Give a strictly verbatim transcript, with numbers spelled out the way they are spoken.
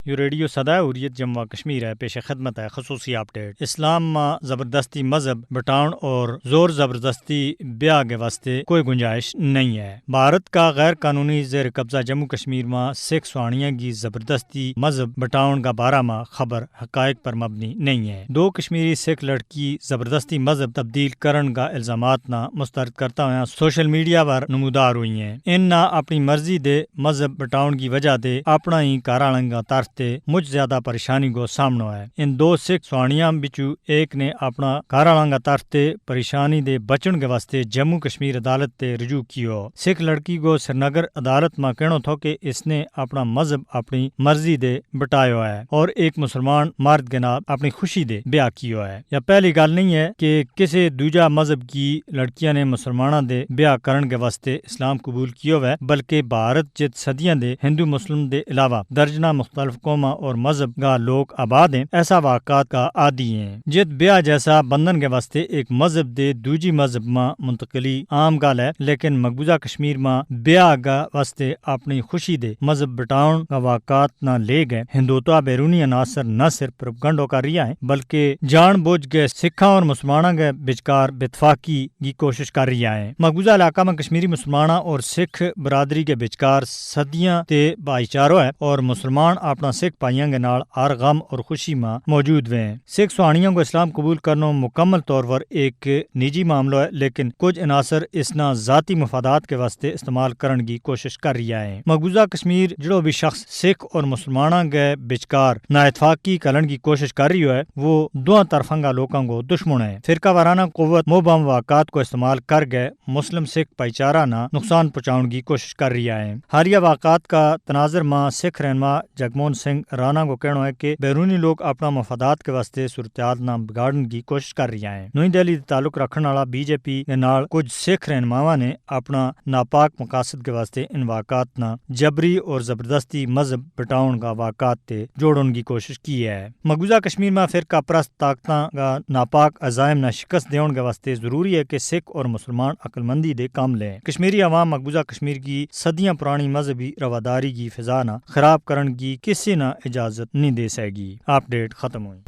یوہ ریڈیو سدا ہے، حریت جموں و کشمیر ہے۔ پیش خدمت ہے خصوصی اپڈیٹ۔ اسلام ما زبردستی مذہب بٹاؤن اور زور زبردستی بیاہ کے واسطے کوئی گنجائش نہیں ہے۔ بھارت کا غیر قانونی زیر قبضہ جموں کشمیر ما سکھ سوانیاں کی زبردستی مذہب بٹاؤن کا بارہ ما خبر حقائق پر مبنی نہیں ہے۔ دو کشمیری سکھ لڑکی زبردستی مذہب تبدیل کرن کا الزامات نا مسترد کرتا ہویا سوشل میڈیا پر نمودار ہوئی ہیں۔ ان نا اپنی مرضی دے مذہب بٹاؤن کی وجہ دے اپنا ہی گھر آلنگ کا طرف تے مچ زیادہ پریشانی کو سامنو ہے۔ ان دو سکھ سوانیاں بچو ایک نے اپنا گھر آلنگ کا طرف تے پریشانی دے بچن کے واسطے جموں کشمیر عدالت تے رجوع کیو۔ سکھ لڑکی کو سرینگر عدالت ما کہنو تھو کہ اس نے اپنا مذہب اپنی مرضی دے بٹایو ہے اور ایک مسلمان مرد کے نال اپنی خوشی دے بیاہ کیو ہے۔ یا پہلی گل نہیں ہے کہ کسے دوجا مذہب کی لڑکیاں نے مسلماناں دے بیاہ کرن کے واسطے اسلام قبول کیو ہے، بلکہ بھارت جت صدیاں دے ہندو مسلم دے علاوہ درجناں مختلف قوماں اور مذہب کا لوگ آباد ہیں، ایسا واقعات کا عادی ہیں۔ جت بیاہ جیسا بندھن کے واسطے ایک مذہب دے دوجی مذہب ما منتقلی عام گل ہے، لیکن مقبوضہ کشمیر ما بیاہ کا واسطے اپنی خوشی دے مذہب بٹاؤن کا واقعات نا لے گئے ہندوتوا بیرونی عناصر نہ صرف پروپیگنڈو کر رہیا ہیں، بلکہ جان بوجھ کے سکھاں اور مسلماناں کے بچکار بتفاقی کی کوشش کر رہیا ہیں۔ مقبوضہ علاقہ ما کشمیری مسلماناں اور سکھ برادری کے بچکار صدیاں تے بھائی چارو ہے اور مسلمان اپنا سکھ بھائیاں کے نال ہر غم اور خوشی ما موجود ہوئے ہیں۔ سکھ سوانیاں کو اسلام قبول کرنو مکمل طور پر ایک نجی معاملو ہے، لیکن کچھ عناصر اس نا ذاتی مفادات کے واسطے استعمال کرن کی کوشش کر رہیا ہیں۔ مقبوضہ کشمیر جڑو بھی شخص سکھ اور مسلماناں کے بچکار نااتفاقی کلن کی کوشش کر رہیو ہے، وہ دواں طرفاں کا لوکاں کو دشمن ہے۔ فرقہ وارانہ قوت مبہم واقعات کو استعمال کر گئے مسلم سکھ بھائی چارہ نا نقصان پہنچاؤن کی کوشش کر رہیا ہیں۔ حالیہ واقعات کا تناظر ما سکھ رہنما جگموہن سنگھ رانا کو کہنو ہے کہ بیرونی لوگ اپنا مفادات کے واسطے صورتحال نا بگاڑن کی کوشش کر رہیا ہیں۔ نوئی دہلی دے تعلق رکھن والا بی جے پی کے نال کچھ سکھ رہنماواں نے اپنا ناپاک مقاصد کے واسطے ان واقعات نا جبری اور زبردستی مذہب بٹاؤن کا واقعات تے جوڑن کی کوشش کی ہے۔ مقبوضہ کشمیر ما فرقہ پرست طاقتاں کا ناپاک عزائم نا شکست دیون کے واسطے ضروری ہے کہ سکھ اور مسلمان عقلمندی دے کم لیں۔ کشمیری عوام مقبوضہ کشمیر کی صدیاں پرانی مذہبی رواداری کی فضا نا خراب کرن کی کسی نا اجازت نہیں دے سکے گی۔ اپڈیٹ ختم ہوئی۔